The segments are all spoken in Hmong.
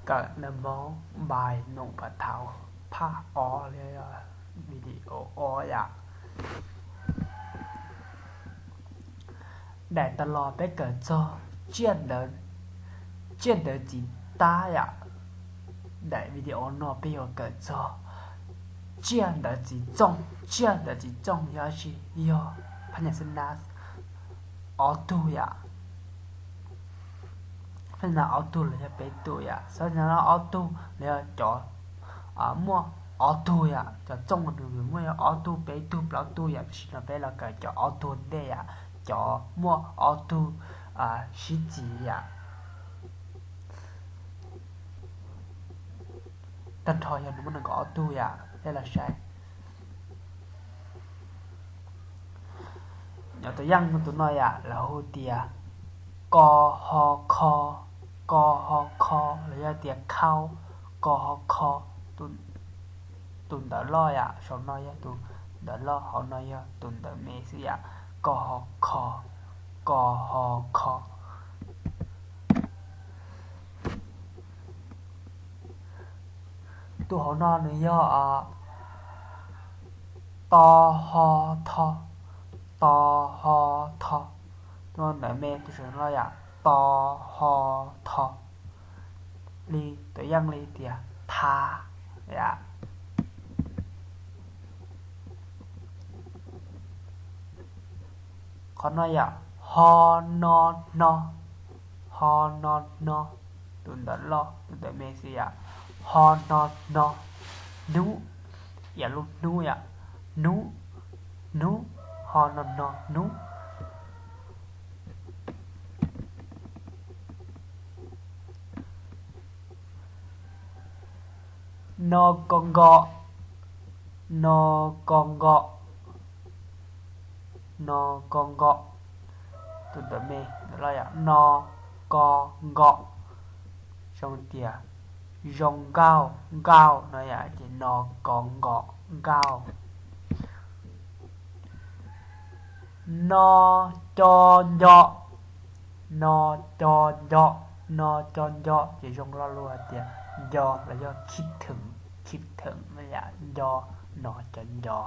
Kawm nais mov npai num pas thaum phaj ob li, video ob yam. Daim tas los peb kawm txog tsiaj ntawv, tsiaj ntawv txiv tab yam. Daim video no peb yuav kawm txog tsiaj ntawv txiv txooj. Tsiaj ntawv txiv txooj yog tsi? Yog phab nyas xab nas ob tug yam. Phab nyas ob tug los yog peb tug yam. Xab nas ob tug los yog cov muaj ob tug yam. Cov txooj nws muaj yog ob tug, peb tug, plaub tug yam. Tam sim no peb los kawm cov ob tug ntej yam, cov muaj ob tug sib txiv yam. Tag nrho yog nws muaj nees nkaum ob tug yam. Peb los saib. Nyob tus yaj tus no yam lawv hu tias ko ho kho, ko ho kho los yog tias khau, ko ho kho. Tus ntawv loj yam, saum no yog tus ntawv loj, hauv no yog tus ntawv me xwb yam. Ko ho kho, ko ho kho. Tus hauv no nws yog to ho tho, to ho tho. Tus ntawv me tus saum no yam, to ho tho. Li tus yaj li tias tha yam. Qhov no yam, ho no hno, ho no hno. Tus ntawv loj tus ntawv me xwb yam, ho no hno. Hnub, yam lub hnub yam, hnub, hnub, ho no hno hnub. No ko nko, no ko nko, no ko nko. Tus ntawv me ntawv loj yam, no ko nko. Zoo tias zoo nkauj, nkauj no yam ces no ko nko, nkauj. No co nco, no co nco, no co nco ces zoo lo lus hais tias nco los yog khib theem, khib theem no yam, nco, no co nco.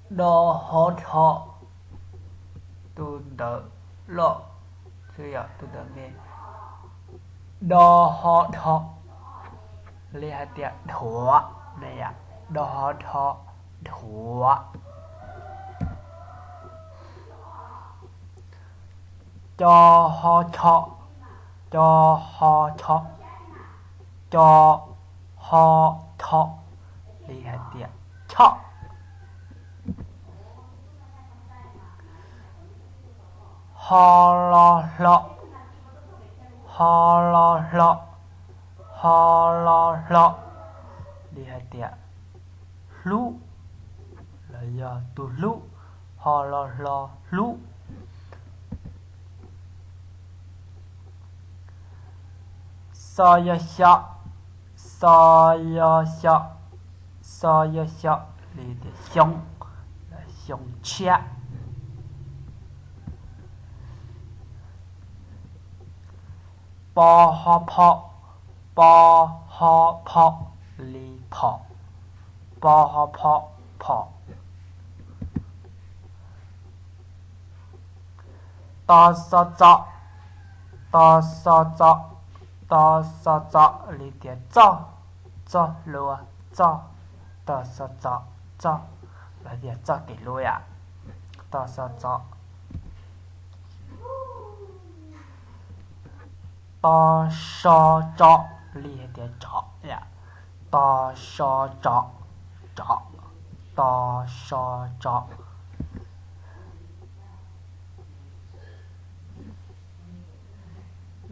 Do ho dho, tus ntawv loj xwb yom, tus ntawv me. Do ho dho, li hais tias dhuav ne yom, do ho dho, dhuav. Co ho cho, co ho cho, co ho cho, li hais tias choj. Ho lo hlo, ho lo hlo, ho lo hlo, li hais tias hlub los yog tus hlub, ho lo hlo hlub. Xo yo xyo, xo yo xyo, xo yo xyo, li tias xyoo, xyoo tshiab. Po ho pho, po ho pho, li phom, po ho pho, phom. To xo txo, to xo txo, to xo txo, li tias txoj, txoj hlua, txoj. To xo txo, txoj, los tias txoj kev hlua yom. To xo txo. To so tso, li hais tias tsov yom. To so tso, tsov. To so tso.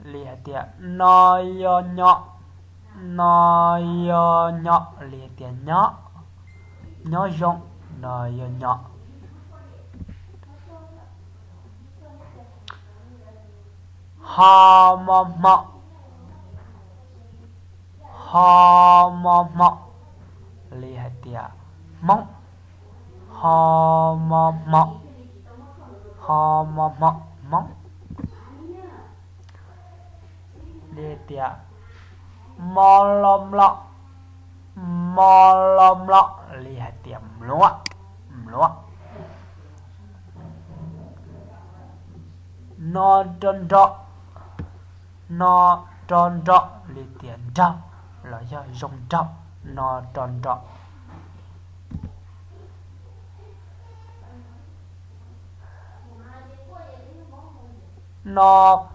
Li hais tias no yo nyo, no yo nyo, li hais tias nyob, nyob zoo, no yo nyo. Ho mo hmo, ho mo hmo, li hais tias Hmoob. Ho mo hmo, ho mo hmo, Hmoob. Li hais tias mo lo mlo, mo lo mlo, li hais tias mluav, mluav. No rau nro, no rau nro, li tias nraug los yog zoo nraug, no rau nro. No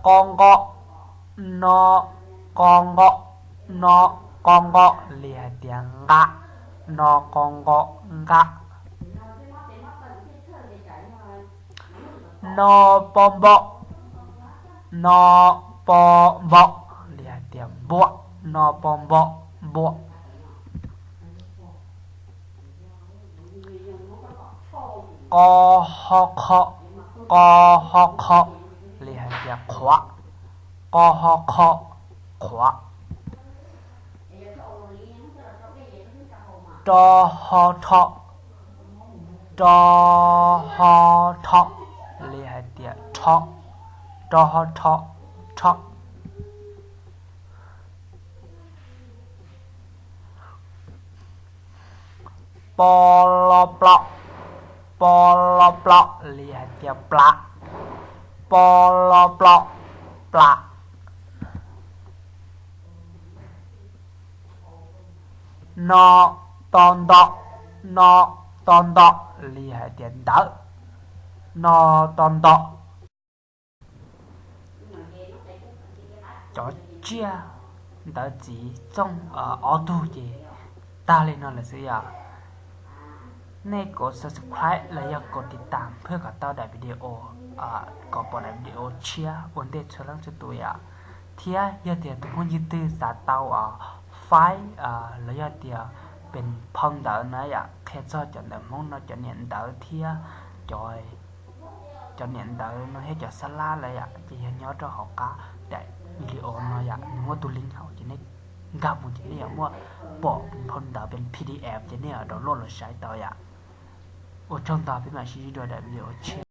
qo nqo, no qo nqo, no qo nqo, li hais tias nqa, no qo nqo, nqa. No po npo, no po npo, li hais tias npua, no po npo, npua. Qo ho qho, qo ho qho, li hais tias qhuav, qo ho qho, qhuav. Ro ho rho, ro ho rho, li hais tias rho, ro ho rho, rho. Po lo plo, po lo plo, li hais tias plam, po lo plo, plam. No to nto, no to nto, li hais tias ntawv, no to nto. Cov tsiaj ntawv txiv txooj ob tug ces tag li no lawm xwb yom. Nej kom subscribe los yog kom tiv tas tab sis kom tau daim video, kom pom daim video tshiab ua ntej txhua leej txhua tus yom. Thiab yog tias tus phooj ywg twg xav tau faib los yog tias pes phau ntawv na yom, qhia txog cov ntawv Hmoob no cov niam ntawv thiab cov cov niam ntawv no thiab cov xab lab lawm yom, ces yog nyob rau hauv qab daim video no yom, nws muaj tus link hauv ces nej nkag mus ces nej yuav muaj pom phau ntawv pes P D F ces nej yuav download los saib tau yom. Ua tsaug ntau, peb mam sib ntsib dua daim video tshiab.